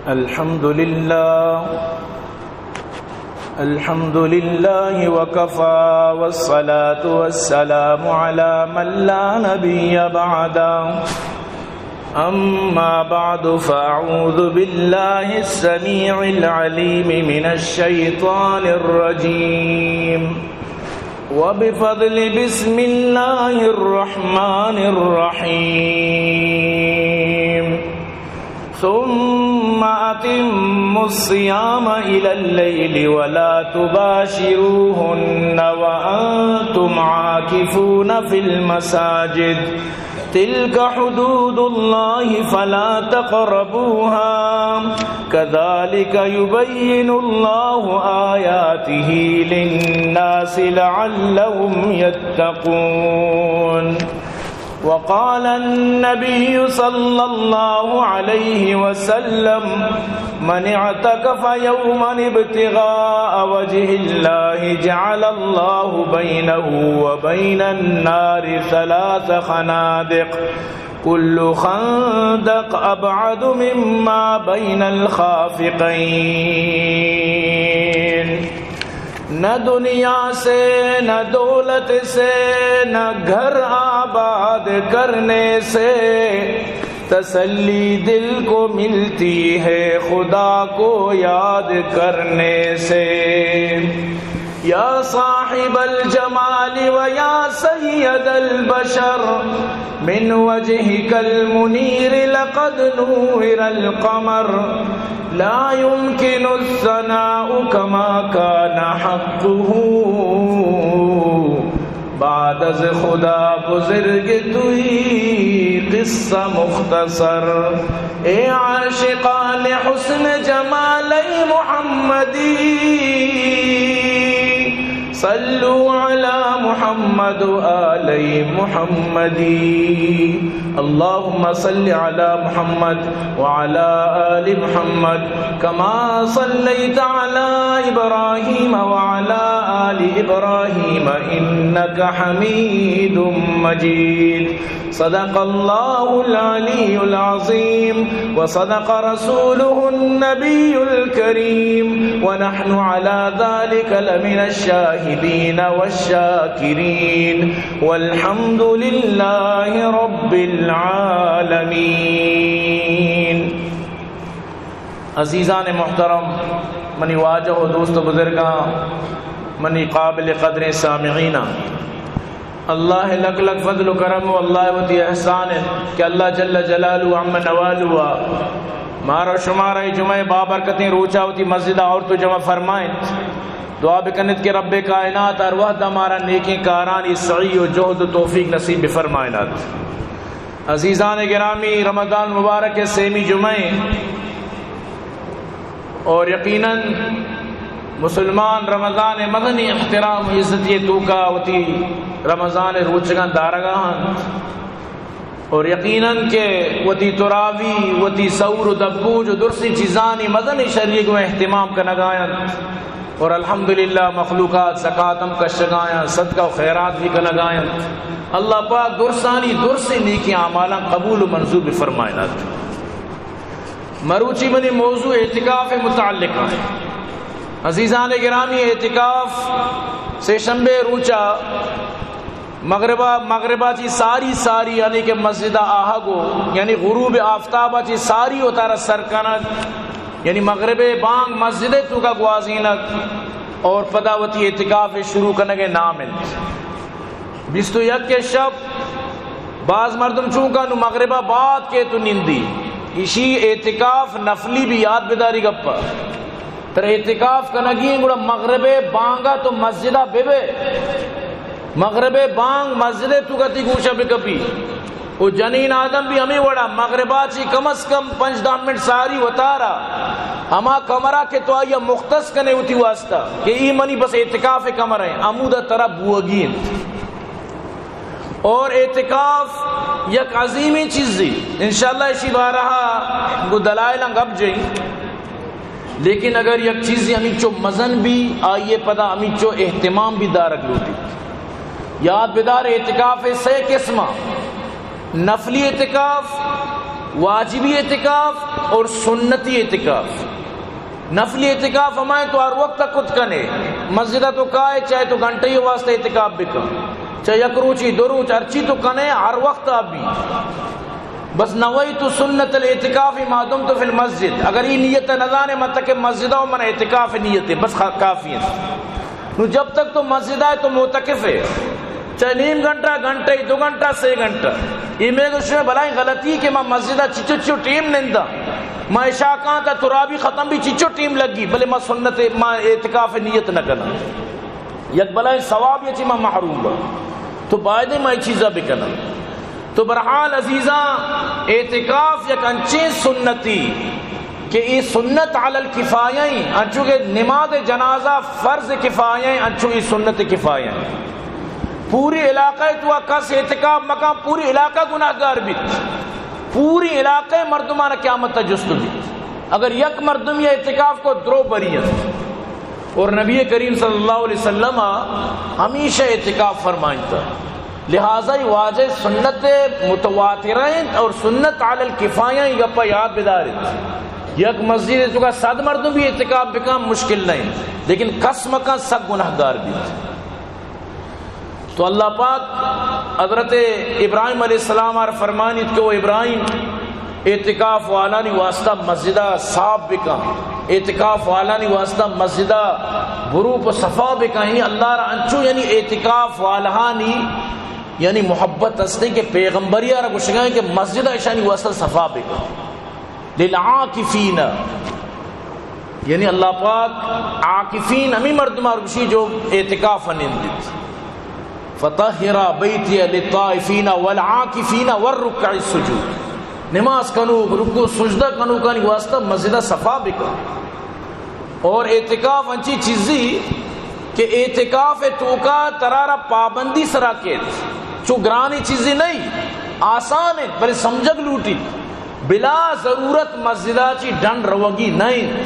الحمد لله. الحمد لله وكفى، والصلاة والسلام على من لا نبي بعده. أما بعد، فأعوذ بالله السميع العليم من الشيطان الرجيم. وبفضل بسم الله الرحمن الرحيم. ثم أتموا الصيام إلى الليل ولا تباشروهن وأنتم عاكفون في المساجد. تلك حدود الله فلا تقربوها. كذلك يبين الله آياته للناس لعلهم يتقون. وقال النبي صلى الله عليه وسلم: من اعتكف يوما ابتغاء وجه الله جعل الله بينه وبين النار ثلاث خنادق، كل خندق أبعد مما بين الخافقين. نہ دنیا سے، نہ دولت سے، نہ گھر آباد کرنے سے تسلی دل کو ملتی ہے خدا کو یاد کرنے سے۔ یا صاحب الجمال و یا سید البشر، من وجهك المنير لقد نور القمر، لا يمكن الثناء كما كان حقه، بعد از خدا بزرگ توئی قصہ مختصر۔ اے عاشقان حسن جمال محمدی، صلوا على محمد وآل محمد۔ اللهم صل على محمد وعلى آل محمد كما صليت على إبراهيم وعلى آل إبراهيم إنك حميد مجيد۔ صدق الله العلي العظيم وصدق رسوله النبي الكريم ونحن على ذلك لمن الشاهدين والشاكرين والحمد لله رب العالمين۔ عزیزان محترم، منی واجہ و دوست و بزرگاں، منی قابل قدریں سامعیناں، اللہ لک لک فضل و کرم و اللہ وتی احسان انت کہ اللہ جل جلالہ عم نوالہ مارا شمارا اے جمعہ بابرکتیں روچا وتی مسجدا آورت و جمع فرمائنت۔ دعا بکنت کہ رب کائنات ہر وہدا مارا نیکیں کارانی سعی و جہد و توفیق نصیب بفرمائنات۔ عزیزان گرامی، رمضان مبارک سیمی جمعہ اور یقیناً مسلمان رمضان مزنی احترام و عزتی توکا وتی رمضان روچگاں دارگا ہنت اور یقیناً کہ وتی تراوی، وتی سور و دبوج و درسیں چیزانی مزنی شریگ و اہتمام کنگا انت اور الحمدللہ مخلوقات زکات ہم کشگا انت، صدقہ و خیرات بھی کنگا انت۔ اللہ پاک درسانی درسیں نیکیں اعمالاں قبول و منظور بفرمائنات۔ مروچی منی موضوع اعتکاف متعلق ہے۔ عزیزان گرامی، اعتکاف سے شنبے روچا مغربا، مغربا چی ساری ساری یعنی کہ مسجد آہگو، یعنی غروب آفتابا چی ساری وتارا سر کنگ، یعنی مغرب بانگ مسجد توکا گوازینگ اور پدا وتی اعتکاف شروع کنگ نام انت۔ بیست و یک شپ باز مردم چونکا نو مغربا بعد کے تو نندی، ایشی اعتکاف نفلی بھی یاد بداری گپا۔ تر اعتکاف کنگی گڑا مغرب بانگا تو مسجدا ببے، مغرب بانگ مسجد توکا تی گوشا بکپی۔ و جنین آدم بھی ہمیں وڑا مغربا چی کم از کم پنچ دہ منٹ ساری وتارا ہما کمرہ کہ تو آیا مختص کنے وتی واسطہ کہ ای منی بس اعتکاف کمرہ ہیں، امودا ترا بوگی انت۔ اور اعتکاف یک عظیمیں چیزی، انشاءاللہ اشی بارہا گو دلائلاں گپ جئی۔ لیکن اگر یک چیزی ہمینچو مزن بی، آئیے پدا ہمینچو اہتمام بھی دارگ لوٹی۔ یاد بدار، اعتکاف سے قسمہ، نفلی اعتکاف، واجبی اعتکاف اور سنتی اعتکاف۔ نفلی اعتکاف ہمائیں تو ہر وقت کت کنے، مسجد تو کائے، چاہے تو گھنٹے واسطے اعتکاف بکن، چاہے یک روچی، دو روچ، ہرچی تو کنے، ہر وقت آپ بھی۔ بس نویت سنت الاعتکاف ما دمت فی المسجد، اگر یہ نیت نہ دانے مت کہ مسجد و من اعتکاف نیت ہے، بس خا-، کافی ہے۔ نو جب تک تو مسجد آئے تو معتکف ہے، چاہے نیم گھنٹہ، گھنٹہ، دو گھنٹہ، سے گھنٹہ۔ یہ میں گوشے بلائیں غلطی کہ ما مسجد چچو چچو ٹیم نندا، ما عشاء کان تا ترابی ختم بھی چچو ٹیم لگی، بلے ما سنت، ما اعتکاف نیت نہ کنا۔ یک بلائیں ثواب یہ چی ما محروم با۔ تو باید ما یہ چیزا بکنا۔ تو برحال عزیزاں، اعتکاف یک انچیں سنتی کہ اے سنت علی الکفایہ ہیں، انچو کہ نماز جنازہ فرض کفایہ ہیں، انچو اے سنت کفایہ ہیں۔ پوری علاقہ تو کس اعتکاف مکان، پوری علاقہ گناہگار بیت، پوری علاقہ مردمان قیامت تا جست بیت۔ اگر یک مردم یہ اعتکاف کو، درو بریت۔ اور نبی کریم صلی اللہ علیہ وسلم ہمیشہ اعتکاف فرمائیتا۔ لہذا یہ واجہ سنت متواترہ انت اور سنت علی الکفایہ، یہ گپا یاد بدارت۔ یک مسجد تو کا صد مردم بھی اعتکاف بکن مشکل نہیں، لیکن کس مکان سک گناہگار بیت۔ تو اللہ پاک حضرت ابراہیم علیہ السلام آر فرمانیت کہ او ابراہیم، اعتکاف والانی واسطہ مسجدہ صاف بکن، اعتکاف والانی واسطہ مسجدہ بروپ و صفا بکن۔ یعنی اللہ را انچو، یعنی اعتکاف والہانی یعنی محبت ہستیں کہ پیغمبری آرا گوشگائیں کہ مسجدہ اشانی واسطہ صفا بکن۔ للعاکفین، یعنی اللہ پاک عاکفین ہمیں مردم آر گوشی جو اعتکاف نندیت۔ فطہر بیتی للطائفین والعاکفین والرکع السجود۔ نماز کنوک، رکوع سجدہ کنوکانی واسطہ مسجدہ صفا بکن۔ اور اعتکاف انچی چیزی کہ اعتکاف توکا ترارا پابندی سرا کیت۔ چو گرانی چیزی نہیں، آسان ہے، بلے سمجھگ لوٹی۔ بلا ضرورت مسجدہ چی ڈن روگی نہیں۔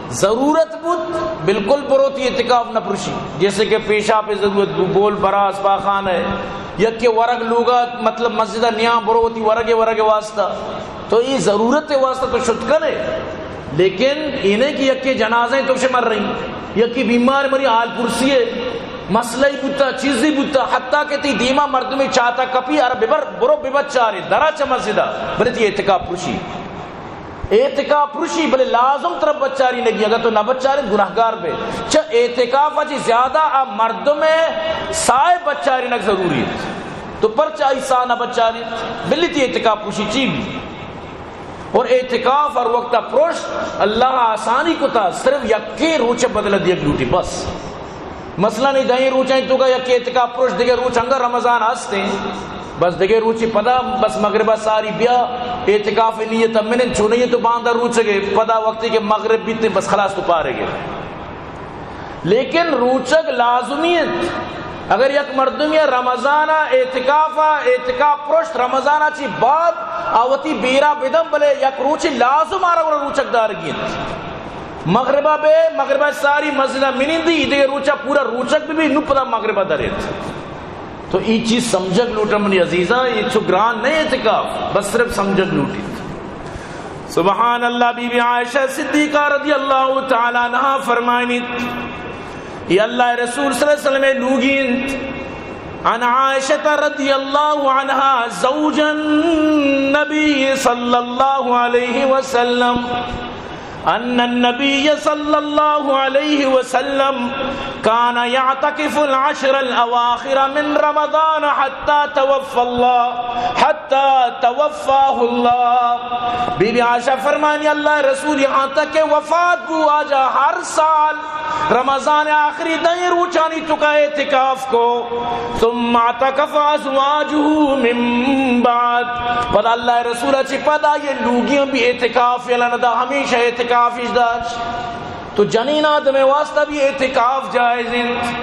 ضرورت بود، بالکل بروتی اعتکاف نہ پرشی، جیسے کہ پیشاب ضرورت بو، بول براز پاخانہ ہے، یک کہ ورگ لوگا، مطلب مسجدہ نیاں بروتی ورگ، ورگ واسطہ، تو یہ ضرورت واسطہ تو شت کنے۔ لیکن یہ نہیں کہ یکے جنازہ ہیں تو سے مر رہی، یکے بیمار مری حال پرسی ہے، مسئلہ ہی بوتا، چیز ہی بوتا، حتیٰ کہ تی دیما مردمی چاہتا کپی، ار ببر، برو ببچارے، درا چہ مسجدہ، بلے تی اعتکاف پرشی۔ اعتکاف پرشی، بلے لازم ترا بچاری نگی، اگر تو نہ بچارے گناہگار بے۔ چہ اعتکاف چی زیادہ آ مردم سائے بچاری نگ ضروری ہے۔ تو پرچہ ایسا نہ بچاری، بلے تی اعتکاف پرشی چی بھی۔ اور اعتکاف ہر وقت پروش، اللہ آسانی کتا، صرف یکے روچ بدل دیگ لوٹی بس۔ مثلاً اے دہیں روچ ہیں تو کا یک اعتکاف پروش، دیگہ روچ انگا رمضان ہستے، بس دیگہ روچی پدا بس مغربہ ساری بیا، اعتکاف نیت منن چونی تو باندا روچ گئے، پدا وقتی کہ مغرب بیتے بس خلاص تو پارے گئے۔ لیکن روچگ لازمی انت۔ اگر یک مردمی رمضان ء اعتکاف ء اعتکاف پرشت، رمضان ء چی بعد آ وتی بیرا بدن، بلے یک روچی لازم آرا گڑا روچگ دارگی انت۔ مغربا بے، مغربا ساری مسجد ء منندی، ایدے روچا پورا روچگ بی، بی نو پدا مغربا درت۔ تو ای چیز سمجھگ لوٹا منی عزیزاں، یہ چو گران نہیں اعتکاف، بس صرف سمجھگ لوٹی۔ سبحان اللہ، بی بی عائشہ صدیقہ رضی اللہ تعالی عنہا فرمائنیت، یہ اللہ رسول صلی اللہ علیہ وسلم لوگی انت۔ عن عائشہ رضی اللہ عنہا زوج النبی صلی اللہ علیہ وسلم، ان النبی صلی اللہ علیہ وسلم کان یعتکف العشر الاواخر من رمضان حتی توفی اللہ، حتی توفاہ اللہ۔ بی بی عائشہ فرمانی، اللہ رسول یہاں تک کہ وفات بو، آجا ہر سال رمضان آخری دہیں روچانی تکا اعتکاف کو۔ ثم اعتکف ازواجہ من بعد، پدا اللہ رسول چی پدا یہ لوگیاں بھی اعتکاف یلن دا، ہمیشہ اعتکاف اش داشت۔ تو جنین آدم واسطہ بھی اعتکاف جائز انت،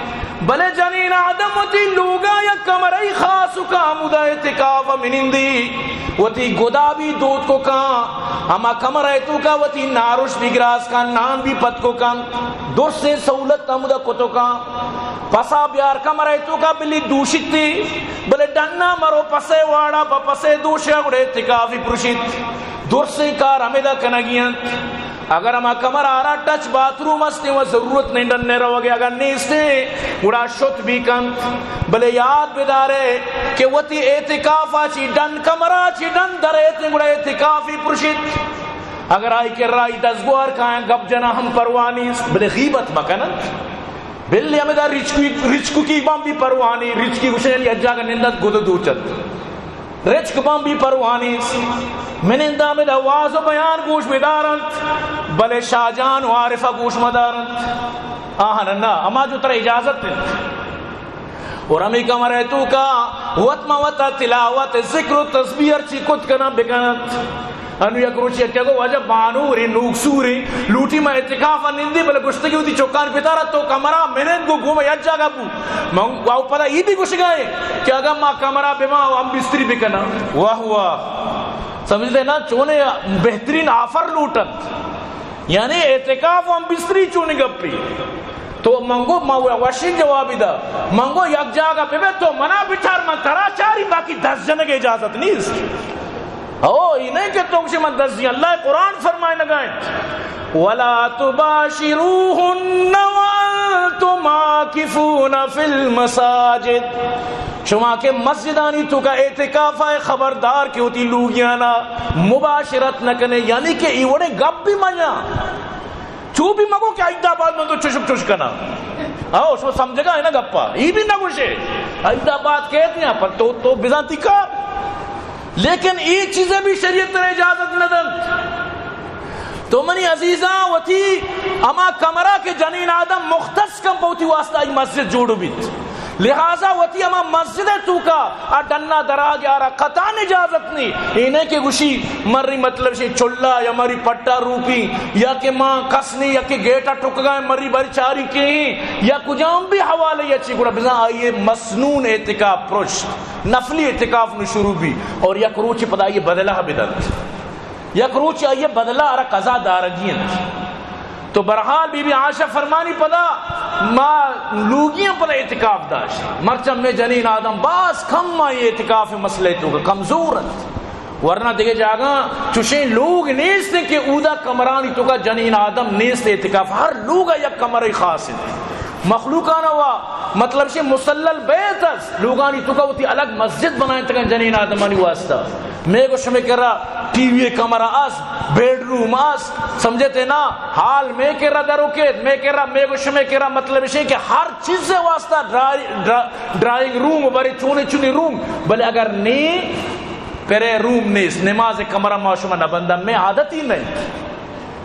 بلے جنین آدم وتی لوگا یک کمرہ خاص کا، ہمودا اعتکاف منندی، وتی گدا بھی دوت کو کان، ہما کمرہ توکا وتی ناروش بھی گراس کان، نان بھی پت کو کان، درسیں سہولت ہمودا کتو کان۔ پسا بیار کمرہ توکا بلی دوشیتی، بلے ڈنا مرو پسے واڑا پہ پسے دوشیا گڑا اعتکافی پرشیت۔ درسیں کار ہمیدا کنگی انت۔ اگر ہما کمرہ آرا ٹچ باتھ روم استیں و ضرورت نہیں ڈنے روگے، اگر نیستیں گڑا شت بھی کنت۔ بلے یاد بدارے کہ وتی اعتکافا چی ڈن، کمرہ چی ڈن در ایتیں گڑا اعتکافی پرشیت۔ اگر آئی کرا آئی دزگوار کایاں گپ جنا ہم پرواہ نیست، بلے غیبت مکننت۔ بلے ہمیدا رچکی، رچککی باں بھی پرواہ نی، رچکی گوشے یعنی اجاگا نندت گد دوچت۔ رچک باں بھی پرواہ نیست۔ مننداں ہمیدا واز و بیان گوش بدارنت، بلے شاہ جان و عارفہ گوش مدارنت۔ آہن نہ، ہما جو ترا اجازت انت۔ اور ہمیں کمرہ توکا وت ما وتا تلاوت، ذکر و تسبیح ہرچی کت کناں بکننت۔ انو یک روچی یکے گو واجہ بانوریں نوکسوریں لوٹی ما اعتکاف ء نندی، بلے گوشتگی وتی چکان پتارا تو کمرہ منند گو گوما یک جاگہ بو۔ من او پدا ای بھی گوشگائیں کہ اگر ما کمرہ بما ہم بستری بکناں۔ واہ واہ، سمجھتے نا چونے بہترین آفر لوٹنت۔ یعنی اعتکاف ہم بستری چونی گپی۔ تو منگو ما وشین جوابی دا۔ منگو یک جاگہ ببے تو منا بچار من ترا چاری، باقی دست جنگ اجازت نیست۔ او، ای نہیں کہ تو گوشے من دزی، اللہ قرآن فرمائے نگائیں، ولا تباشروهن وانتم عاکفون فی المساجد۔ شما کہ مسجدانی توکا اعتکاف آئے، خبردار کہ وتی لوگیانا مباشرت نہ کنے، یعنی کہ ای وڑے گپ بھی مجا۔ چو بھی مگو کہ عید آباد من تو چشک چش کنا۔ او، شما سمجھگا ہے نا گپا۔ ای بھی نہ گوشے۔ عید آباد کہتے ہیں پر تو، تو بزانتی کار۔ لیکن ای چیزیں بھی شریعت ترا اجازت نہ دنت۔ تو منی عزیزاں، وتی ہما کمرہ کہ جنین آدم مختص کن پہ وتی واسطہ ای مسجد جوڑ بیت، لہذا وتی ہما مسجد توکا آ ڈنا دراج آرا قطعاً اجازت نی۔ اے نہ کہ گوشی مری مطلب شے چلا یا مری پٹا روپی یا کہ ماں کس نی یا کہ گیٹا ٹکگا مری بری چاری کے یا کجام بھی حوالے یا چی گڑا بزاں آئیے مسنون اعتکاف پرش، نفلی اعتکاف نو شروع بھی اور یک روچ پدا آئیے بدلہ بدنت۔ یک روچ آئیے بدلہ آرا قضا دارگی انت۔ تو برحال بی بی عائشہ فرمانی پدا ما لوگیاں پدا اعتکاف داشت۔ مرچا میں جنین آدم باز کم آئی اعتکاف مسئلہ توکا کمزور انت۔ ورنہ دگہ جاگہ چوشیں لوگ نیست کہ اودا کمرانی توکا جنین آدم نیست اعتکاف۔ ہر لوگا یک کمرے خاص انت۔ مخلوقانا وا مطلب شے مصلی البیت است۔ لوگانی توکا وتی الگ مسجد بنائیں تکن جنین آدمانی واسطہ۔ میں گو شمے کرا ٹی وی کمرہ است، بیڈ روم است، سمجھتے نا؟ حال میں کرا دروکیت، میں کرا، میں گو شمے کرا مطلب شے کہ ہر چیز واسطہ ڈرائی-، ڈرا-، ڈرائنگ روم، بری چونے چونے روم، بلے اگر نی پرے روم نیست، نماز کمرہ ما شما نہ بندہ، میں عادتی نہیں۔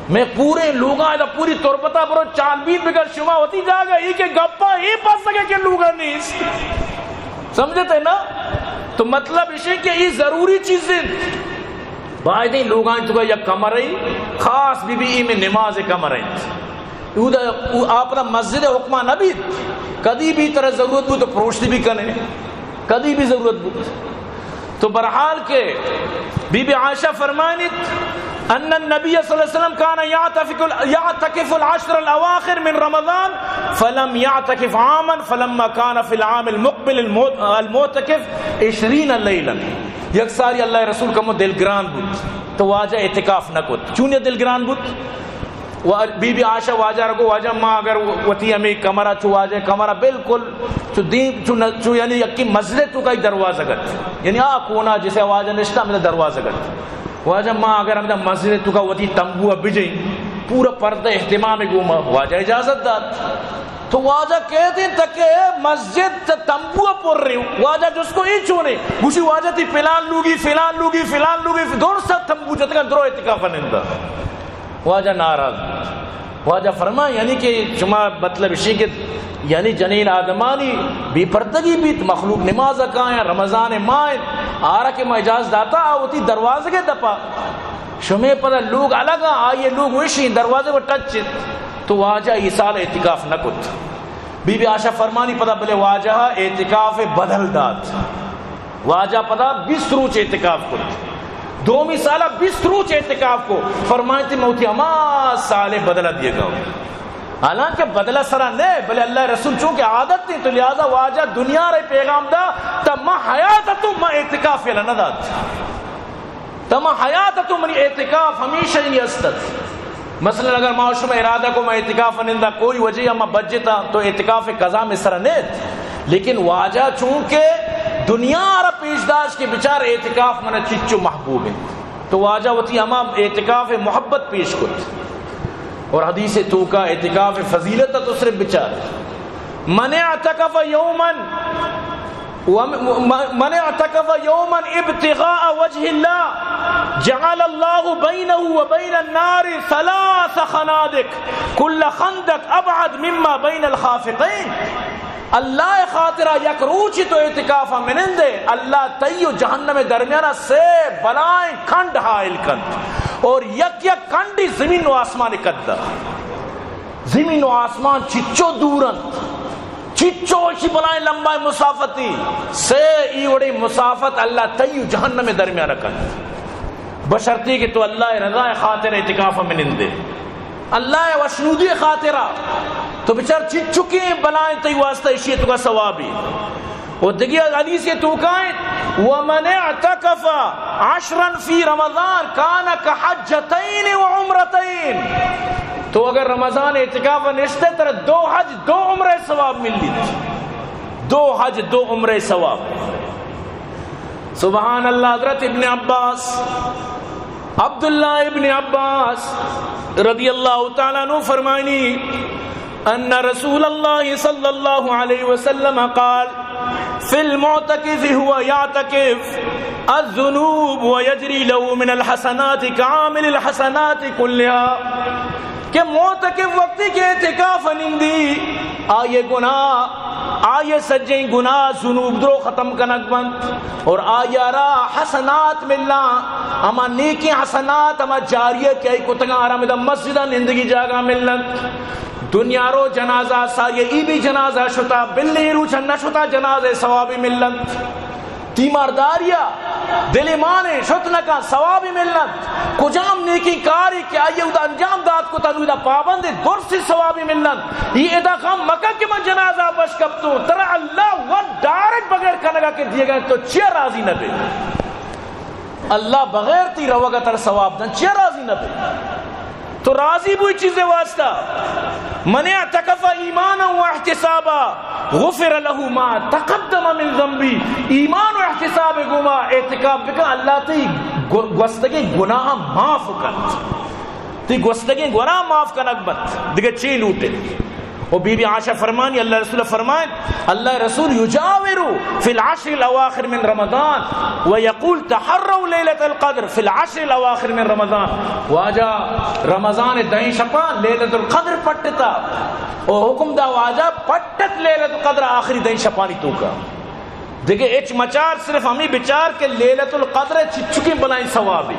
میں پورے لوگاں ادا پوری تربتا برو چال بین بگر شما وتی جاگہ ای کہ گپا ای پسگے کہ لوگا نیست۔ سمجھتے نا؟ تو مطلب اشے کہ ای ضروری چیز انت۔ بایدیں لوگاں توکا یک کمرے خاص بی بی، ای میں نماز کمرے انت۔ اودا، او آپ دا مسجد حکمہ نہ بیت۔ کدی بھی ترا ضرورت بو تو پروشتی بھی کنے۔ کدی بھی ضرورت بو۔ تو برحال کہ بی بی عائشہ فرمانیت، ان النبی صلی اللہ علیہ وسلم کان یعتکف ال-، یعتکف العشر الاواخر من رمضان فلم یعتکف عاما فلما کان فی العام المقبل المعت-، المعتکف عشرین لیلا۔ یک ساری اللہ رسول کمو دلگران بوت تو واجہ اعتکاف نہ کت۔ چونیا دلگران بوت؟ و بی بی عائشہ واجہ را گو، واجہ ما اگر وتی ہمیں کمرہ چو واجہ کمرہ بالکل چو دیم چو ن-، چو یعنی یکی مسجد توکا دروازہ گت، یعنی آ کونا جسے واجہ نشتا ہمیں دروازہ گت۔ واجہ ما اگر ہمیں مسجد توکا وتی تمبو بجیں، پورا پردہ اہتمام گو ما واجہ اجازت دات۔ تو واجہ کہتے ہیں تک مسجد تا تمبو پر رہی۔ واجہ جس کو ای چونے، گوشی واجہ تی فلان لوگی، فلان لوگی، فلان لوگی، دور سا تمبو جتگا درو اعتکاف نندا۔ واجہ ناراض بوت۔ واجہ فرما، یعنی کہ شما مطلب اشی کہ یعنی جنین آدمانی بے پردگی بیت، مخلوق نماز کایاں، رمضان ماہ انت، آرا کہ ما اجازت داتا آ وتی دروازگے دپا، شمے پدا لوگ الگ آں، آئیے لوگ وشیں دروازے و ٹچ انت۔ تو واجہ ای سال اعتکاف نہ کت۔ بی بی عائشہ فرمانی پدا بلے واجہ اعتکاف بدل دات۔ واجہ پدا بیست روچ اعتکاف کت۔ دومی سالا بیست روچ اعتکاف کو۔ فرمائیتی موتی ہما سال بدلہ دیگا۔ حالانکہ بدلہ سرا نہ، بلے اللہ رسول چونکہ عادت نہیں، تو لہذا واجہ دنیا رے پیغام دا، تا ما حیات تو ما اعتکاف یلا نہ دات۔ تا ما حیات تو منی اعتکاف ہمیشہ ہی استت۔ مثلاً اگر ما شما ارادہ کو ما اعتکاف نندا کوئی وجہ یا ما بجتا تو اعتکاف قضا میں سرا نیت۔ لیکن واجہ چونکہ دنیا را پیش داشت کہ بچار اعتکاف منا چچو محبوب ہے، تو واجہ وتی ہما اعتکاف محبت پیش کت۔ اور حدیث توکا اعتکاف فضیلت تو صرف بچار، من اعتکف یوماً وم-، من اعتکف یوماً ابتغاء وجه الله جعل الله بينه وبين النار ثلاث خنادق، كل خندق أبعد مما بين الخافقين۔ اللہ خاطرہ یک روچی تو اعتکاف منندے، اللہ تئی و جہنم درمیان سے بلائیں کنڈ حائل کنت، اور یک یک کنڈی زمین و آسمان قدر۔ زمین و آسمان چچو دور انت، چچو اشی بلائیں لمبائیں مسافتی، سے ای وڑی مسافت اللہ تئی و جہنم درمیان کنت۔ بشرطی کہ تو اللہ رضا خاطر اعتکاف منندے، اللہ وشنودی خاطرہ، تو بچار چچکیں بلائیں تئی واسطہ اشی تو کا ثوابی۔ و دگہ حدیث توکائیں، ومن اعتکف عشرا في رمضان كان كحجتين وعمرتين۔ تو اگر رمضان اعتکاف نشتے ترا دو حج دو عمرہ ثواب ملیت، دو حج دو عمرہ ثواب۔ سبحان اللہ۔ حضرت ابن عباس، عبداللہ ابن عباس رضی اللہ تعالیٰ عنہ فرمائنی، ان رسول اللہ صلی اللہ علیہ وسلم قال، في المعتكف هو يعتكف الذنوب ويجري له من الحسنات كعامل الحسنات كلها۔ کہ معتکف وقتی کہ اعتکاف نندی، آئی گناہ، آئی سجیں گناہ، ذنوب درو ختم کنگ بنت اور آئی را حسنات ملاں، ہما نیکیں حسنات، ہما جاریہ کہ آئی کتگاں، آرام دا مسجد نندگی جاگہ ملنت۔ دنیا رو جنازہ ساری ای بھی جنازہ شتا، بلے روچ نہ شتا، جنازہ ثوابی ملنت۔ تیمارداریا دل ایمان شت نہ کن، ثوابی ملنت۔ کجام نیکی کاری کہ آئی اودا انجام دات کو تنودا پابند درست ثوابی ملنت۔ یہ ادا غم مکن کہ من جنازہ بش کپتوں، ترا اللہ ور ڈائریکٹ بغیر کنگا کہ دیگا، تو چیا راضی نہ بے؟ اللہ بغیر تی روگا تر ثواب دن، چیا راضی نہ بے؟ تو راضی بوئی چیزے واسطہ۔ من اعتکف ایمانا و احتسابا غفر له ما تقدم من ذنبی۔ ایمان و احتساب گوما اعتکاف بکن، اللہ تی گو-، گوستگیں گناہ معاف کنت۔ تی گوستگیں گناہ معاف کنگ بنت۔ دگہ چی لوٹے؟ و بی بی عائشہ فرمانی، اللہ رسول فرمائیں، اللہ رسول یجاور فی العشر الاواخر من رمضان و یقول تحروا لیلۃ القدر فی العشر الاواخر من رمضان۔ واجہ رمضان دہیں شپاں لیلۃ القدر پٹتا و حکم دا واجہ پٹت لیلۃ القدر آخری دہیں شپانی توکا۔ دگہ اچ مچار، صرف ہمیں بچار کہ لیلۃ القدر چچکیں بلائیں ثوابی۔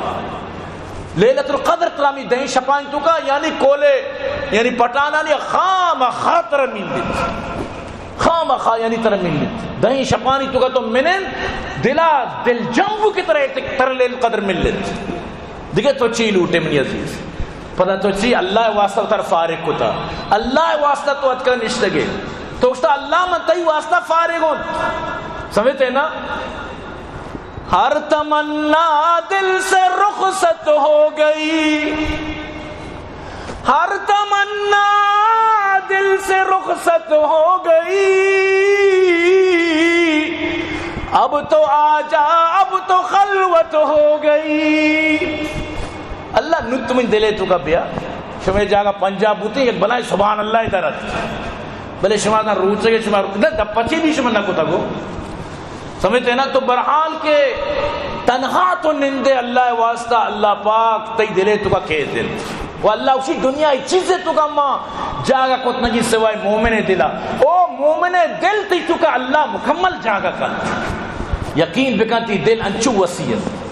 لیلۃ القدر ترا ہمیں دہیں شپانی توکا، یعنی کولے، یعنی پٹانانی خام خاطر مندت۔ خام خا یعنی ترا ملت۔ دہیں شپانی توکا تو منن دلا دل جم بو کہ ترا ایت-، ترا لیل قدر ملت۔ دگہ تو چی لوٹے منی عزیز؟ پدا تو چی اللہ واسطہ تر فارغ کتا؟ اللہ واسطہ تو اتکا نشتگے۔ تو گوشتا اللہ من تئی واسطہ فارغ ہوں۔ سمجھتے نا؟ ہر تمنا دل سے رخصت ہو گئی، ہر تمنا دل سے رخصت ہو گئی، اب تو آجا، اب تو خلوت ہو گئی۔ اللہ نت من دلے توکا بیا۔ شمے جاگہ پنجاب بوتے، یک بلائیں سبحان اللہ درت۔ بلے شما نہ روچے، شما نہ دپچی بھی شما نہ کتا گو۔ سمجھتے نا؟ تو برحال کے تنہا تو نندے اللہ واسطہ، اللہ پاک تئی دلے توکا کیت انت۔ و اللہ اسی دنیا ای چیزے توکا ما جاگہ کت نگی سوائے مومن دلا۔ او مومن دل تئی توکا اللہ مکمل جاگہ کن۔ یقین بکن تی دل انچو وسیع انت۔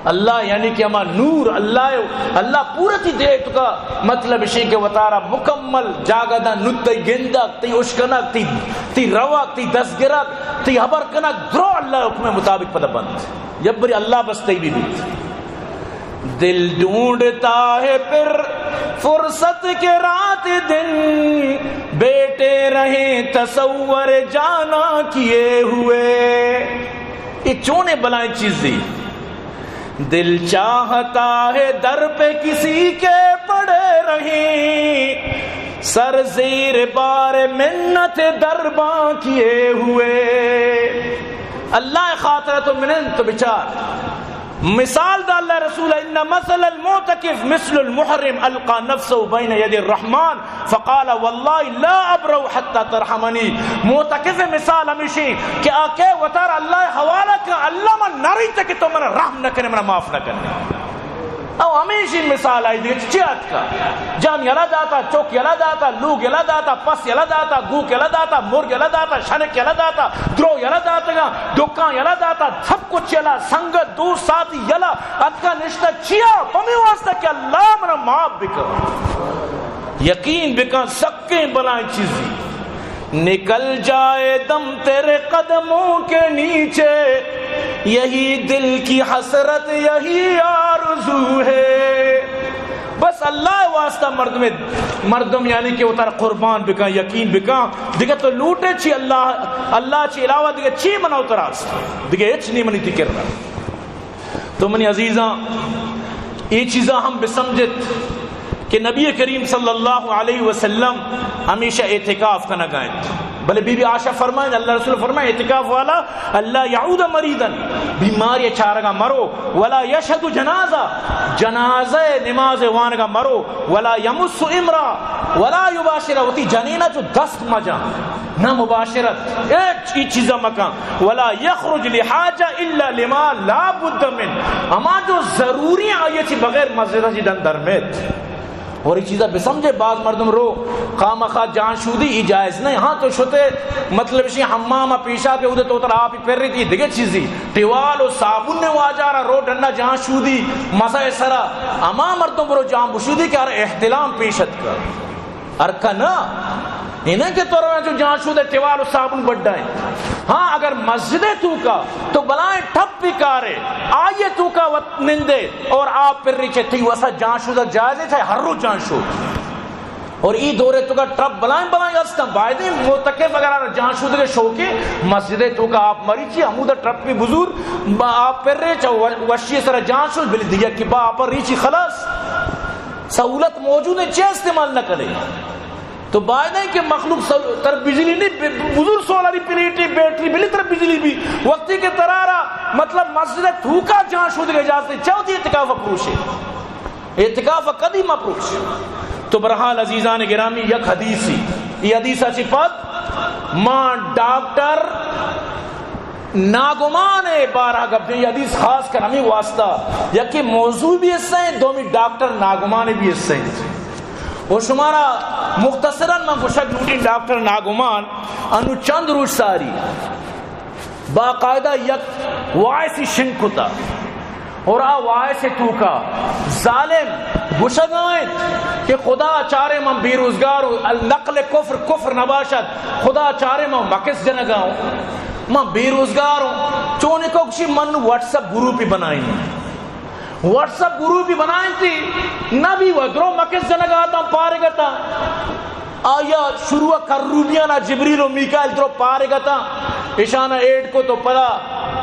اللہ یعنی کہ ہما نور اللہ، اللہ پورا تی دے توکا مطلب اشی کہ وتارا مکمل جاگہ دا نت تئی گندگ، تئی اشکنگ، تئی، تئی روگ، تئی دستگرگ، تئی ہبر کنگ درو اللہ حکم مطابق پدا بند۔ یک بری اللہ بس تئی بھی بیت۔ دل ڈھونڈتا ہے پھر فرصت کے رات دن، بیٹھے رہیں تصور جانا کیے ہوئے۔ اے چونیں بلائیں چیزے۔ دل چاہتا ہے در پہ کسی کے پڑے رہیں، سر زیر بار منت درباں کیے ہوئے۔ اللہ ءِ خاطر تو منند تو بچار۔ مثال دا اللہ رسول، ان مثل المعتکف مثل المحرم القى نفسه بين يدي الرحمن فقال والله لا ابرأ حتى ترحمني۔ معتکف ءِ مثال ہمیشیں کہ آ کہ وتارا اللہ ءِ حوالہ کن، اللہ من نریت کہ تو من رحم نہ کنے، من معاف نہ کنے۔ او ہمیشیں مثال آئی دیگہ چی آتکا؟ جان یلا داتا، چوک یلا داتا، لوگ یلا داتا، پس یلا داتا، گوک یلا داتا، مرگ یلا داتا، شنک یلا داتا، درو یلا داتگا، دکان یلا داتا، سب کچھ یلا، سنگت، دوست، ساتھی یلا، اتکا نشتا چیا؟ پمی واسطہ کہ اللہ منا معاف بکن۔ یقین بکن سکیں بلائیں چیزی۔ نکل جائے دم تیرے قدموں کے نیچے، یہی دل کی حسرت، یہی آرزو ہے۔ بس اللہ ءِ واسطہ مردم، مردم یعنی کہ وتارا قربان بکن، یقین بکن، دگہ تو لوٹے چی اللہ، اللہ چی علاوہ دگہ چی منا وتارا است؟ دگہ ہچ نی منی تئی کرا۔ تو منی عزیزاں، اے چیزاں ہم بسمجھت کہ نبی کریم صلی اللہ علیہ وسلم ہمیشہ اعتکاف کنگا انت۔ بلے بی بی عائشہ فرمائیں، اللہ رسول فرمائیں، اعتکاف والا، الا یعود مریضا، بیماری چارگا مرو، ولا یشهد جنازہ، جنازہ نماز وانگا مرو، ولا یمس امرا، ولا یباشر، وتی جنینا چو دست مجن، نہ مباشرت، ہچ ای چیزا مکن۔ ولا یخرج لحاجہ الا لما لا بد من، ہما جو ضروری آئی چی بغیر مسجد چی ڈن درمیت۔ اور ای چیزا بسمجھے، باز مردم رو خامخا جان شودی، ای جائز نہیں۔ ہاں تو شتے مطلب شی حمام پیشا کے ادے تو تر آپ پر رہی تھی دگہ چیزی، ٹوال و صابن نے واجارا رو ڈنا جان شودی مسئے سرا، ہما مردم برو جان بشودی کہ ار احتلام پیشت کر۔ ارکا نہ، انہیں کہ تو رویں چو جان شودے ٹوال و صابن بڈائیں۔ ہاں، اگر مسجد توکا تو بلائیں ٹپ بکارے، آئیے توکا وت نندے اور آپ پر ریچے، تئی وسا جان شودگ جائز ہے، چاہے ہر روز جان شود۔ اور ای دورے توکا ٹپ بلائیں بلائیں ہستن، بایدیں معتکف اگر آرا جان شودگ شوقے، مسجد توکا آپ مریچی، ہمودا ٹپ بزور، با آپ پر ریچ، و-، وشی سر جان شود، بلی دیگہ کہ با آپ ریچی خلاص۔ سہولت موجود ہے، چے استعمال نہ کرے؟ تو باید ہے کہ مخلوق سو-، تر بجلی نہیں، ب-، بزرگ سولاری پلیٹی، بیٹری بلی تر بجلی بھی۔ وقتی کہ ترارا، مطلب، مسجد توکا جان شودگ اجازت ہے، چاہو دی اعتکاف پروشے۔ اعتکاف کدی مہ پروش۔ تو برحال عزیزان گرامی، یک حدیثی، یہ حدیث اچی پد ما ڈاکٹر ناگمان ءِ بارہ گپ دیں، یہ حدیث خاص کر ہمیں واسطہ یکی موضوع بھی حصہ ہیں، دومی ڈاکٹر ناگمان بھی حصہ ہیں۔ و شمارا مختصراً من گوشگ لوٹیں، ڈاکٹر ناگمان انو چند روچ ساری باقاعدہ یک وائسی شنگ کتا اور آ وائس توکا ظالم گوشگائیں کہ خدا چارے من بے روزگار ہوں، النقل کفر، کفر نباشد، خدا چارے من مکس جنگا ہوں، من بے روزگار ہوں۔ چونے کو کشی من واٹس اپ گروپی بنائیں، واٹس اپ گروپی بنائیں تھی، نبی و درو مکس جنگا تا پارگتا۔ آیا شروع کروبیانا جبریل و میکائیل درو پارگتا، اشانا ایڈ کو تو پدا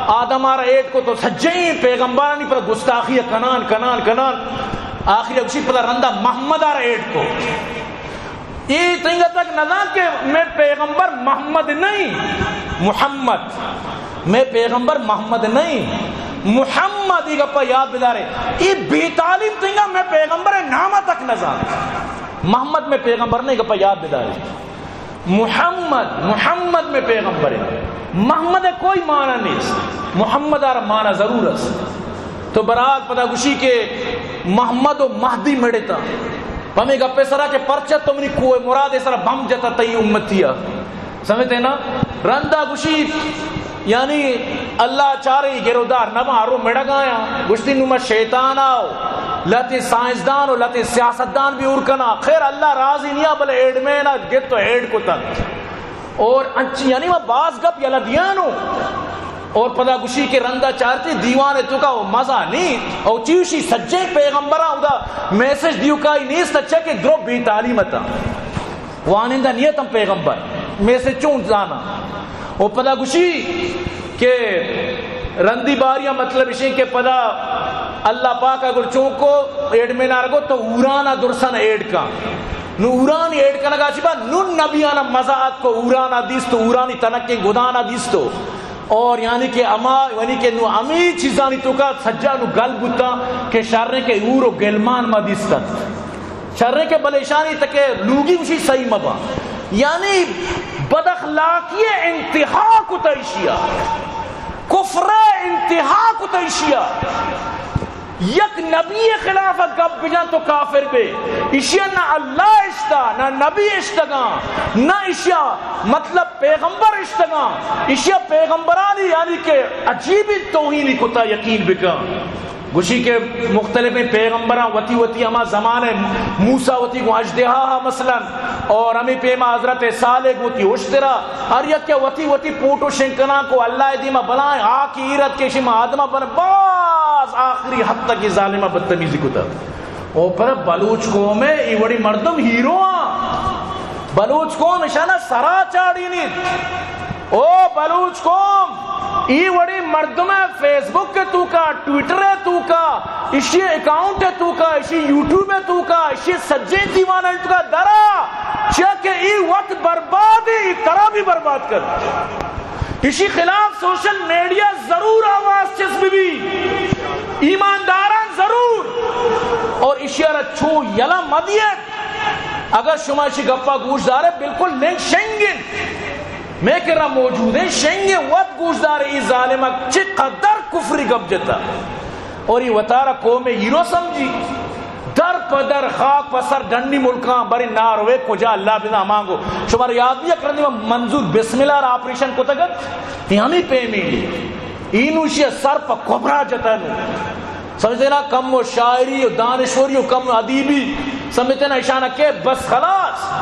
آدم آرا ایڈ کو تو سجیں پیغمبرانی پدا گستاخی کنان، کنان، کنان۔ آخری اگشی پدا رندا محمد آرا ایڈ کو۔ اے تنگا تک نزان کہ میں پیغمبر محمد نہیں، محمد۔ میں پیغمبر محمد نہیں، محمد۔ یہ گپا یاد بدارے۔ یہ بے تعلیم تنگا میں پیغمبر نامہ تک نزان۔ محمد میں پیغمبر نہیں، گپا یاد بدارے۔ محمد، محمد میں پیغمبر ہے۔ محمد ہے کوئی معنی نہیں۔ محمد آر معنی ضرور ہے۔ تو برحال پدا گوشی کہ محمد و مہدی مڑتا۔ پمے گپے سرا کہ پرچہ تو منی کوہ مراد سرا بم جتا تئی امتیا۔ سمجھتے نا؟ رندا گوشی، یعنی اللہ چارے گرودار نبا، رو مڑگایا۔ گوشتی نو ما شیطان آو، لہتے سائنسدان و لہتے سیاستدان بھی اور کنا۔ خیر اللہ راضی نیا، بلے ایڈمین آ گت تو ایڈ کتن۔ اور انچی، یعنی ما باز گپ یلا دیانو۔ اور پدا گوشی کہ رندا چارتی دیوان توکا و مزہ نی، او چیوشی سجیں پیغمبراں ادا میسج دیوکائی نیست، اچھا کہ درو بے تعلیم اتاں، وانندہ نیتم پیغمبر، میسج چون زانا؟ او پدا گوشی کہ رندی باریاں مطلب اشیں کہ پدا اللہ پاک اگر چون کو ایڈمن آرگو تو اورانا درسن ایڈ کا، نو اورانی ایڈ کنگا چی با نون نبیانا مزہ ات کو، اورانا دیستو، اورانی تنکیں گدانا دیستو۔ اور یعنی کہ اما، یعنی کہ نو ہمے چیزانی توکا سجا نو گل بوتاں کہ شریں کہ اور و گلمان ما دیستن۔ شریں کہ بلے اشانی تکے لوگی گوشی صحیح مبا۔ یعنی بد اخلاقی انتہا کتا اشیا۔ کفر انتہا کتا اشیا۔ یک نبی خلاف گپ بجن تو کافر بے۔ اشیا نہ اللہ اشتا، نہ نبی اشتگاں، نہ اشیا مطلب پیغمبر اشتگاں۔ اشیا پیغمبرانی یعنی کہ عجیبی توہینی کتا، یقین بکن۔ گوشی کہ مختلفیں پیغمبراں وتی وتی ہما زمانے موسیٰ وتی گوں اژدہا ہا مثلاً، اور ہمیں پیما حضرت صالح گوں وتی اشترا، ہر یک کہ وتی وتی پوٹو شنگ کناں کو اللہ دیما بلائیں آ کہ ایرت کہ شما آدما بن باز آخری حد تک یہ ظالمہ بدتمیزی کتا۔ او پر بلوچ قوم ہے، ای وڑی مردم ہیرو آں۔ بلوچ قوم اشانا سرا چاڑینیت۔ او بلوچ قوم، ای وڑی مردم فیس بک توکا، ٹویٹر توکا، اشی اکاؤنٹ توکا، اشی یوٹیوب توکا، اشی سجیں دیوان توکا درا، چیا کہ ای وقت برباد، ای ترا بھی برباد کر۔ اشی خلاف سوشل میڈیا ضرور آواز چست بی، ایمانداران ضرور۔ اور اشی را چو یلا مدیت۔ اگر شما اشی گپا گوش دارے، بالکل لنک شنگ انت۔ میں کرا موجود ہیں، شنگ وت گوش دارے، ای ظالمک چہ قدر کفری گپ جتا۔ اور ای وتارا قوم ہیرو سمجھی۔ در پہ در خاک پہ سر ڈنی ملکاں برے ناروے کجا اللہ بزاں ہمانگو۔ شمارا یاد بھی یک رندی منظور بسم اللہ را آپریشن کتگت، ای ہمیں پیمی۔ اینوشی سر پہ کبرا جتا نو۔ سمجھتے نا، کم و شاعری و دانشوری و کم و ادیبی، سمجھتے نا، اشانہ کہ بس خلاص۔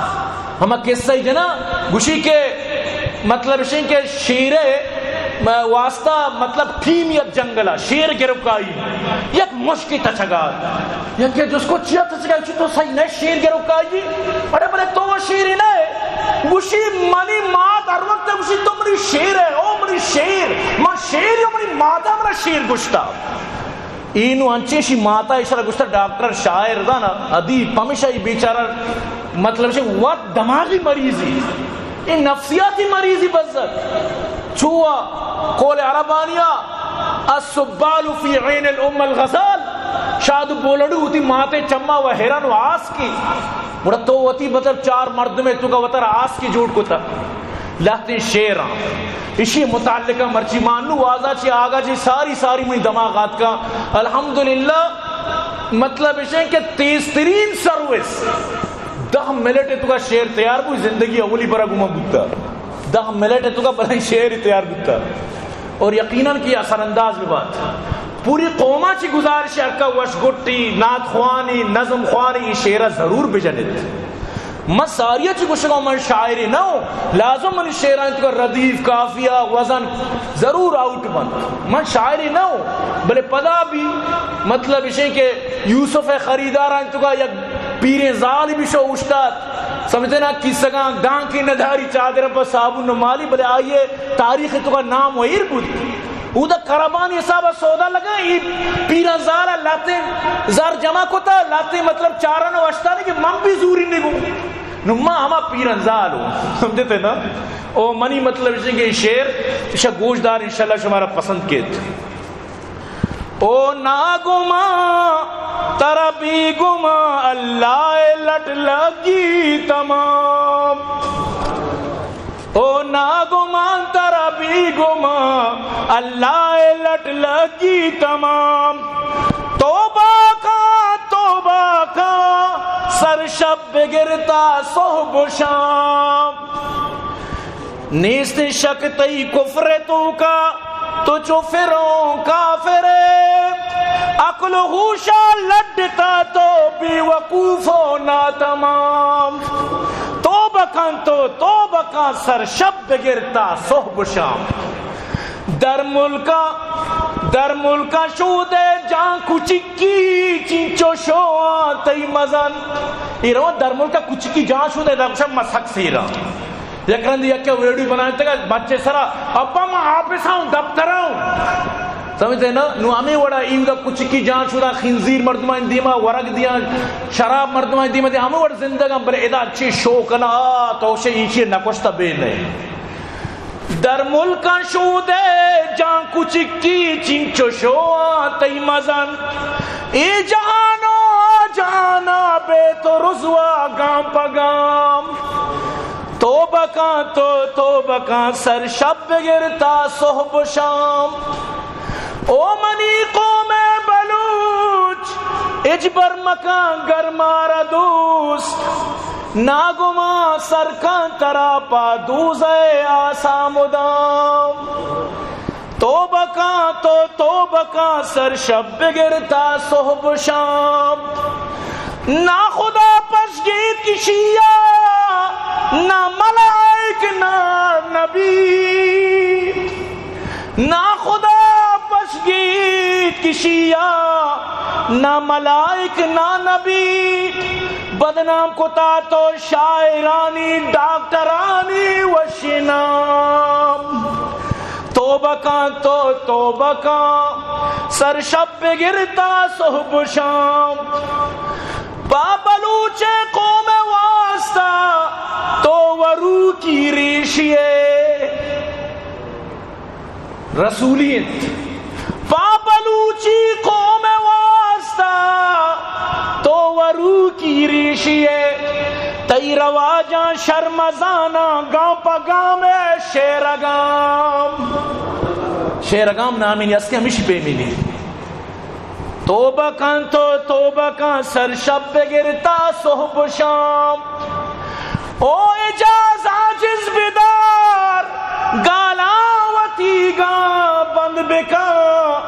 ہما قصہ ہی جنا، گوشی کہ مطلب اشیں کہ شیرے واسطہ مطلب ٹیم یک جنگلا، شیر گروکائی، یک مشکی تچگا۔ یکے جس کو چیا تچگا، چی تو صحیح نہ شیر گروکائی؟ اڑے بلے تو وہ شیری نہ ہے۔ گوشی منی مات ہر وقت گوشی تو منی شیر ہے، او منی شیر، من شیر، او منی ماتا منا شیر گشتا۔ اینو انچیں شی ماتا اشرا گوشتا ڈاکٹر، شاعر، دانا، ادیب، پمیشا ای بیچارہ مطلب شی وت دماغی مریضی، ای نفسیاتی مریضی بزت۔ چو قول عربانیا، السبال فی عین الام الغزال، شاد بولڑو وتی ماتے چما و ہرن و آسکی۔ گڑا تو وتی مطلب چار مردمے توکا وترا آسکی جوڑ کتا۔ لہتیں شعراں اشی متعلقہ مرچی مانو وازا چی آگا چی ساری ساری منی دماغ آتکا۔ الحمدللہ، مطلب اشیں کہ تیز ترین سروس، دہ منٹ توکا شعر تیار بو، زندگی اولی برا گما بوتا۔ دہ منٹ توکا بلائیں شعر تیار بوتا۔ اور یقیناً کہ اثر انداز ببات۔ پوری قوما چی گزارش، ہرکا وش گٹی، نعت خوانی، نظم خوانی، ای شعرا ضرور بجنت۔ من ساریا چی گوشگا، من شاعری نہ ہوں، لازم منی شعرانی توکا ردیف، قافیہ، وزن ضرور آؤٹ بنت۔ من شاعری نہ ہوں، بلے پدا بھی مطلب اشیں کہ یوسف خریدارانی توکا یک پیریں زال بھی شو اوشتات، سمجھتے نا، کیسگاں دانکے نداری، چادر پہ صابون نہ مالی، بلے آئیے تاریخ توکا نام و ایر بود۔ اودا کربانی حساب سودا لگا، ای پیران زال لاتیں زر جمع کتا، لاتیں مطلب چارن و اشتانی کہ من بھی زوری نگو۔ نو ما ہما پیران زال ہوں، سمجھتے نا؟ او منی مطلب اشیں کہ ای شعر اشا گوش دار، انشاءاللہ شمارا پسند کیت۔ او ناگمان، ترا بی گمان اللہ ء لٹ لگی تمام۔ او ناگمان، ترا بی گمان اللہ ء لٹ لگی تمام۔ توبہ کاں، توبہ کاں، سر شپ بگر تا سہب و شام۔ نیست شک تئی کفر توکا، تو چو فرعون کافر ئے۔ عقل و ہوشا لڈتا تو بے وقوف و ناتمام۔ توبہ کن تو، توبہ کن، سر شپ بگر تا سہب و شام۔ در ملکا، در ملکا شودے جان کچکی، چنچو شو تئی مزن۔ اے رو در ملکا کچکی جان شودے، در گوشا ما سک سیرا۔ یک رند یکے ویڈیو بنائینتگ بچے سرا، ابا ما آفس آؤں، دفتر آؤں۔ سمجھتے نا؟ نو ہمیں وڑا اینگا کچکی جان شودا، خنزیر مردمانی دیما ورگ دیاں، شراب مردمانی دیما دیاں، ہمیں وڑ زندگاں، بلے ادا چی شو کنا، آ، تو شے ایشی نکشتا بے نہیں۔ در ملکاں شودے جان کچکی، چنچو شو آ تئی مزن۔ اے جہان و آ جہانا بے تو رسوا گام پہ گام۔ توبہ کن تو، توبہ کن، سر شپ بگر تا صحب و شام۔ او منی قوم بلوچ، ہچبر مکن گر مارا دوست، ناگمان سر کن ترا پہ دوزہ آسا مدام۔ توبہ کن تو، توبہ کن، سر شپ بگر تا صحب و شام۔ ناخدا پشگیت کشیا، نہ ملائک نہ نبی۔ ناخدا پشگیت کشیا، نہ ملائک نہ نبی۔ بدنام کتا تو شاعرانی، ڈاکٹرانی وشی نام۔ توبہ کن تو، توبہ کن، سر شپ بگر تا صحب و شام۔ پہ بلوچ قوم واسطہ تو وروکی ریشی ئے۔ رسولی انت۔ پہ بلوچی قوم واسطہ تو وروکی ریشی ئے۔ تئی رواجاں شرمزاناں گام پہ گام ء شیرگام۔ شیرگام نامینی است کہ ہمیشی پیمینی۔ توبہ کن تو، توبہ کن، سر شپ بگر تا صحب و شام۔ او اعجاز عاجز بدار، گالاں وتیگاں بند بکن۔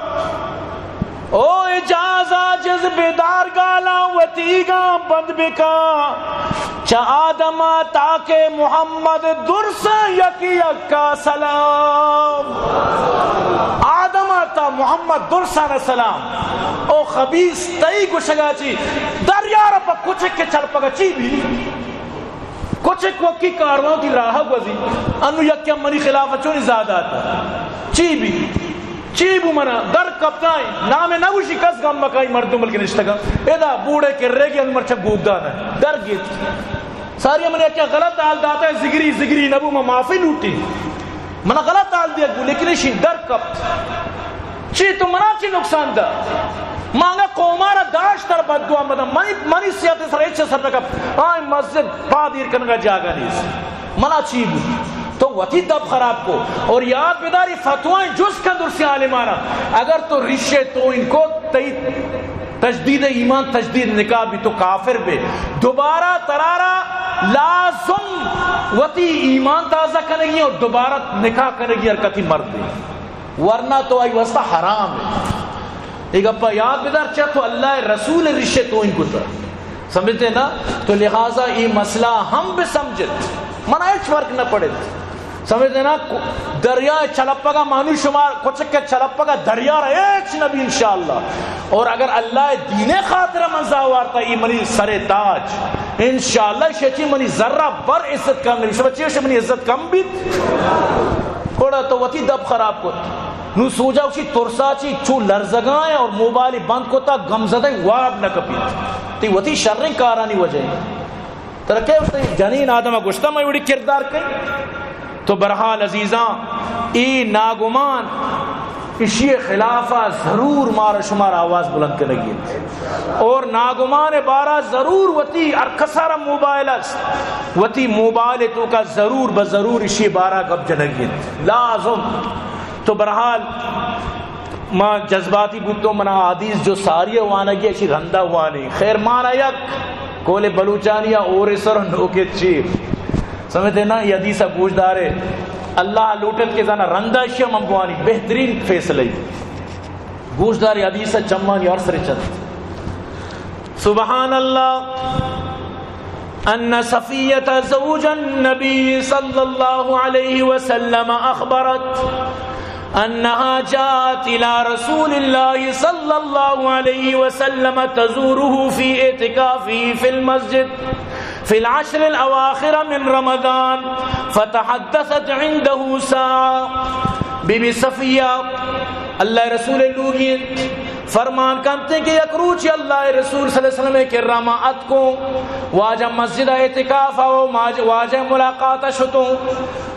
او اعجاز عاجز بدار، گالاں وتیگاں بند بکن۔ چہ آدم ء تا کہ محمد درس یک یکا سلام۔ آدم ء تا محمد درسان سلام۔ او خبیث، تئی گوشگا چی؟ دریا را پہ کچک کے چلپگا چی بی؟ کچک وکی کاروان کی راہ گوزی۔ انو یک منی خلاف چونی زیادہ آتا۔ چی بی؟ چی بو منا در کپتائیں، نام نہ گوشی، کس گم مکائی، مردم بلکہ نشتگا۔ ادا بوڑے کرے گی، انو مرچا گوگدان ہے۔ در گیت۔ ساری من یک غلط حال داتا ہے، زگری، زگری نبو، ما معافی لوٹی۔ منا غلط حال دیا گو، لیکن اشی در کپت۔ چی تو منا چی نقصان دا؟ مانگا قومارا داشت تر بددعا مدن۔ منی، منی سیاست سر ہچ سر نہ کپت۔ آئیں مسجد پاد ایر کنگا جاگہ نیست۔ منا چی بو؟ تو وتی دپ خراب کو۔ اور یاد بداری، فتوائیں جست کن درسیں عالمانا۔ اگر تو ریشے توہین کو، تئی تجدید ایمان، تجدید نکاح بی، تو کافر بے۔ دوبارہ ترارا لازم وتی ایمان تازہ کنگی اور دوبارہ نکاح کنگی ہر کتی مرد بے۔ ورنہ تو آئی واسطہ حرام ہے۔ اے گپا یاد بدار، چہ تو اللہ رسول ریشے توہین کتا۔ سمجھتے نا؟ تو لہذا اے مسئلہ ہم بہ سمجھت، منا ہچ فرق نہ پڑت۔ سمجھتے نا؟ دریا چلپگا مانو شمار، کچک کے چلپگا دریا را ہچ نبی انشاءاللہ۔ اور اگر اللہ دین خاطر من زاوارتا، ای منی سر تاج، انشاءاللہ شچی منی ذرہ بر عزت کم نبی۔ شما چی شما منی عزت کم بیت؟ گڑا تو وتی دپ خراب کت۔ نو سوجا اسی ترسا چی چو لرزگائیں اور موبائل بند کتا، گم زدہ واب نہ کپیت۔ تی وتی شریں کارانی وجہ ہے۔ ترا کئے گوشتہ؟ جنین آدم گوشتہ، میں وڑی کردار کئی۔ تو برحال عزیزاں، اے ناگمان اشی خلافا ضرور مارا شمار آواز بلند کنگی انت۔ اور ناگمان بارا ضرور وتی ہر کسارا موبائل است، وتی موبائل توکا ضرور بہ ضرور اشی بارا گپ جنگی انت۔ لازم۔ تو برحال ما جذباتی بوتوں، منا حدیث جو ساری وانگی اشی رندا وانی۔ خیر مانا یک قول بلوچانی اور سر نوکے چیر۔ سمجھتے نا؟ یہ حدیث گوش دارے۔ اللہ لوٹت کہ زانا رندا اشی من بوانی بہترین فیصلہ۔ گوش دارے حدیث چمانی ہر سر چند۔ سبحان اللہ۔ أن صفية زوج النبي صلى الله عليه وسلم أخبرت أنها جاءت إلى رسول الله صلى الله عليه وسلم تزوره في اعتكافه في المسجد في العشر الأواخر من رمضان، فتحدثت عنده ساعة. بی بی صفیہ، اللہ رسول لوگی، فرمان کنتے کہ یک روچی اللہ رسول صلی اللہ علیہ وسلم کرا ما اتکوں، واجہ مسجد اعتکاف او ماج-، واجہ ملاقات شتوں.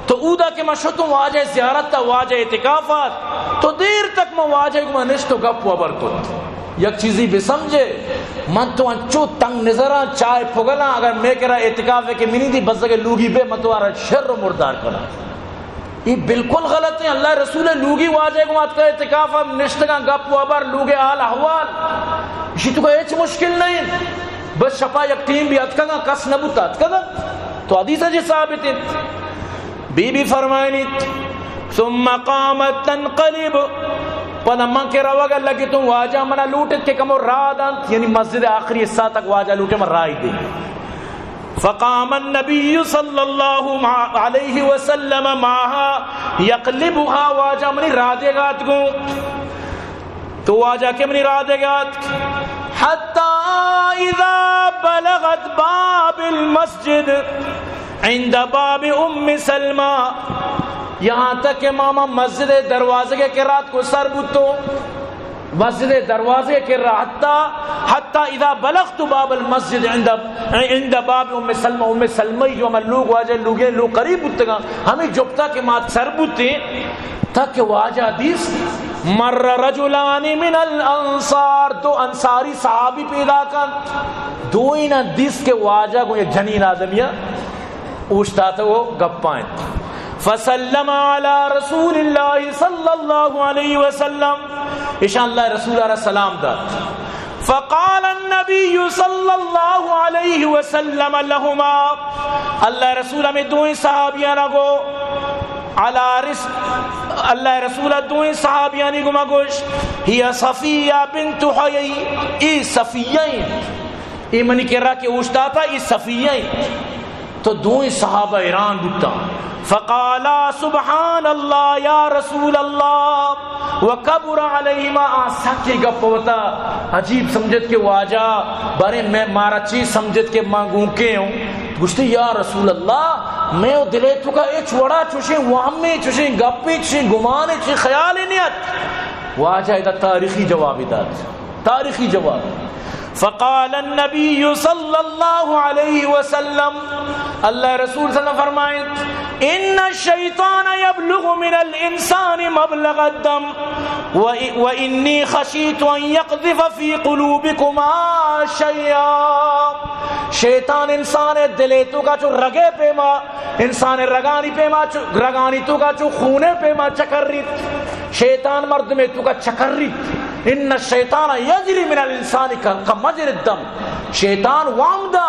تو اودا کہ ما شتوں واجہ زیارت، واجہ اعتکافات، تو دیر تک ما واجہ گما نشت و گپ و ہبر کت. یک چیزی بسمجھے، من تو انچو تنگ نظراں، چائے پگلاں، اگر مے کرا اعتکاف ہے کہ منی دی بزگ لوگی بے، من تو آرا شر و مردار کناں. یہ بالکل غلط ہے. اللہ رسول لوگی واجہ گما اتکا اعتکاف، ہم نشتگاں گپ و ہبر، لوگ حال احوال، اشی تو کا ہچ مشکل نہیں. بس شپا یک ٹیم بھی اتکگاں، کس نہ بوتا اتکگاں. تو حدیث جی ثابت ہے. بی بی فرمائنیت، ثم قامت تنقلب، پدا من کہ روگا لگتوں، واجہ منا لوٹت کہ کمو راہ دنت، یعنی مسجد آخری حصہ تک واجہ لوٹے من راہ دے. فقام النبي صلى الله عليه وسلم معها يقلبها، واجہ منی راہ دے گات گوں. تو واجہ کہ منی راہ دے گات، حتى إذا بلغت باب المسجد عند باب أم سلمة، یہاں تک کہ ماما مسجد دروازے کے کرات کو سر بوتو، مسجد دروازے کے را، حتى، حتى إذا بلغت باب المسجد عند، عند باب أم سلمة، ام سلمہ جو ہم لوگ واجہ لوگے لوگ قریب بوتگا، ہمیں جبتا کہ مات سر بوتے، تک واجہ دیست، مر رجلان من الانصار، دو انصاری صحابی پیدا کن، دوئینا دیست کہ واجہ گوں یک جنین آدمیا اوشتاتگ و گپاں انت. فسلم على رسول الله صلى الله عليه وسلم، اشان اللہ رسول را سلام دات. فقال النبي صلى الله عليه وسلم لهما، اللہ رسول ہمیں دوئیں صحابیانا گو، على رس-، اللہ رسول دوئیں صحابیانی گما گوش، هي صفية بنت حيي، ای صفیہ انت، ای منی کرا کہ اوشتاتا، ای صفیہ انت. تو دوئیں صحابہ حیران بوتاں. فقالا سبحان اللہ یا رسول اللہ، وکبر علیہما، آ سکیں گپ وتا عجیب سمجھت کہ واجہ، بارے میں مارا چی سمجھت کہ ما گونکے ہوں. گوشتے یا رسول اللہ، میں او دلے تو کا اچ وڑا چوشیں وہمے، چوشیں گپے، چوشیں گمانے، چوشیں خیالے نیت. واجہ ادا تاریخی جوابی دات. تاریخی جواب. فقال النبي صلى الله عليه وسلم، اللہ رسول صلی اللہ علیہ وسلم فرمائیں، ان الشيطان يبلغ من الانسان مبلغ الدم، و، واني خشيت ان يقذف في قلوبكما شيئا. شیطان انسان دلے تو کا چو رگے پیما، انسان رگانی پیما چو، رگانی تو کا چو خونے پیما چکر ریت. شیطان مردمے تو کا چکر ریت. ان الشیطان یجری من الانسان ک-، کمجرى الدم. شیطان وام دا،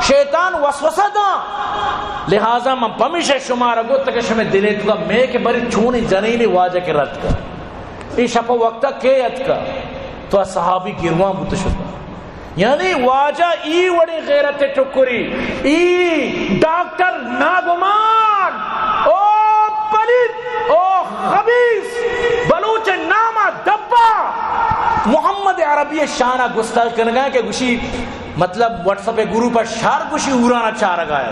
شیطان وسوسہ دا. لہذا من پمیشہ شمارا گوت کہ شمے دلے تو کا مے کہ بری چونی جنینی واجہ کے رد کا. ای شپ وقتا کے اتکا؟ تو صحابی گروان بوت شتا. یعنی واجہ ای وڑیں غیرت ٹکری، ای ڈاکٹر ناگمان، او پلید، او خبیث، بلوچ نام دبا، محمد عربی شان گستاخ کنگا کہ گوشی، مطلب، واٹس ایپ گروپ شر گوشی اورانا چارگا ہے.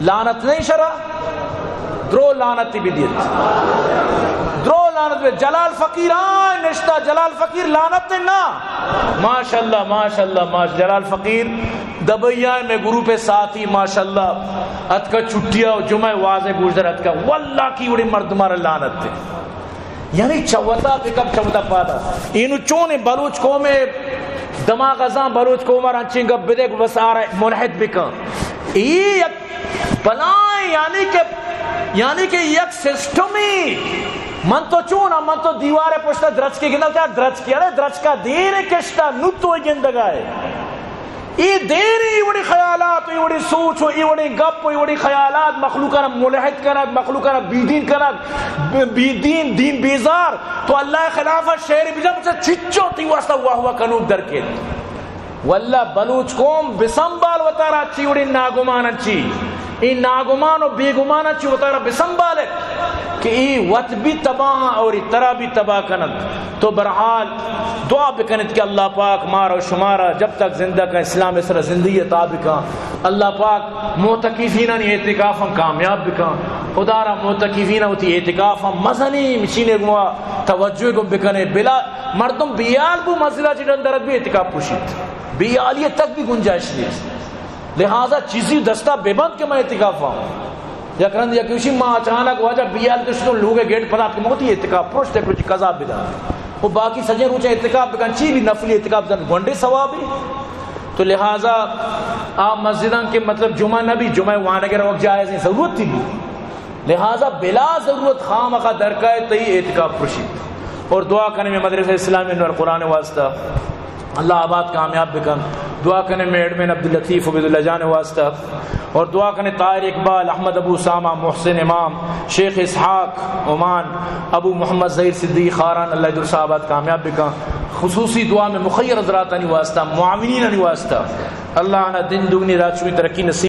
لعنت نہیں شرا؟ درو لعنت بدیت. درو لعنت بدیت. جلال فقیر آن نشتا، جلال فقیر لعنت نہ. ماشاءاللہ، ماشاءاللہ، ماش-، جلال فقیر دبئی آئے میں گروپ ساتھی، ماشاءاللہ، اتکا چھٹیا و جمعہ واضح گوشدر اتکا. واللہ کی وڑی مردمار لعنت دے. یعنی چوتا پکم چوتا پادا. اینو چون بلوچ قوم دماغ ازاں بلوچ قوم ار انچیں گپ بدے کہ بس آرا ملحد بکن. ای یک بلائیں، یعنی کہ، یعنی کہ یک سسٹمی. من تو چون، من تو دیوار پشت درچکی گندگ، چا درچکی، ارے درچکا دیر کشتا، نو تو گندگائے. ای دیر ای وڑی خیالات، ای وڑی سوچ و ای وڑی گپ و ای وڑی خیالات مخلوق را ملحد کنگ، مخلوق را بیدین کنگ، ب-، بیدین، دین بیزار. تو اللہ خلاف شعر بجا، بچا چچو تی واسطہ واہ واہ کنوک درکیت. واللہ بلوچ قوم بسنبال وتارا چی وڑی ناگمان چی. ای ناگمان و بیگمان چی وتارا بسنبال. اے وت بھی تباہ اور اے ترا بھی تباہ کننت۔ تو بہرحال دعا بکنت کہ اللہ پاک مارا و شمارا جب تک زندہ کن اسلام سرا زندگی عطا بکن۔ اللہ پاک معتکفینانی اعتکافاں کامیاب بکن۔ خدا را معتکفین وتی اعتکافاں مزنیں مشینے گما توجہ گم بکنے۔ بلا مردم بیال بو مسجد چی ڈن درد بھی اعتکاف پوشیت۔ بیالی تک بھی گنجائش نیست۔ لہذا چیزی دستا ببند کہ من اعتکاف آں۔ یک رند یکی گوشی، ما اچانک واجہ بیال تو شتوں لوگ گیٹ پدا کہ مگتی اعتکاف پروشت، یک روچی قضا بدار و باقی سجیں روچ اعتکاف بکن، چی بھی نفلی اعتکاف زن گونڈے ثوابی۔ تو لہذا آ مسجداں کہ مطلب جمعہ نہ بھی، جمعہ وانگے روگ جائز ہیں، ضرورت تھی بھی۔ لہذا بلا ضرورت خامخا درکائے تئی اعتکاف پروشیت۔ اور دعا کنے میں مدرسہ اسلامی نور قرآن واسطہ اللہ آباد کامیاب بکن۔ دعا کنے میں ایڈمن عبداللطیف عبیداللہ جان واسطہ، اور دعا کنے طاہر اقبال، احمد ابو اسامہ، محسن امام، شیخ اسحاق عمان، ابو محمد ظہیر صدیقی خاران، اللہ درس آباد کامیاب بکن۔ خصوصی دعا میں مخیر حضراتانی واسطہ، معاونینانی واسطہ، اللہ آنا دن دگنی رات شوی ترقی نصیب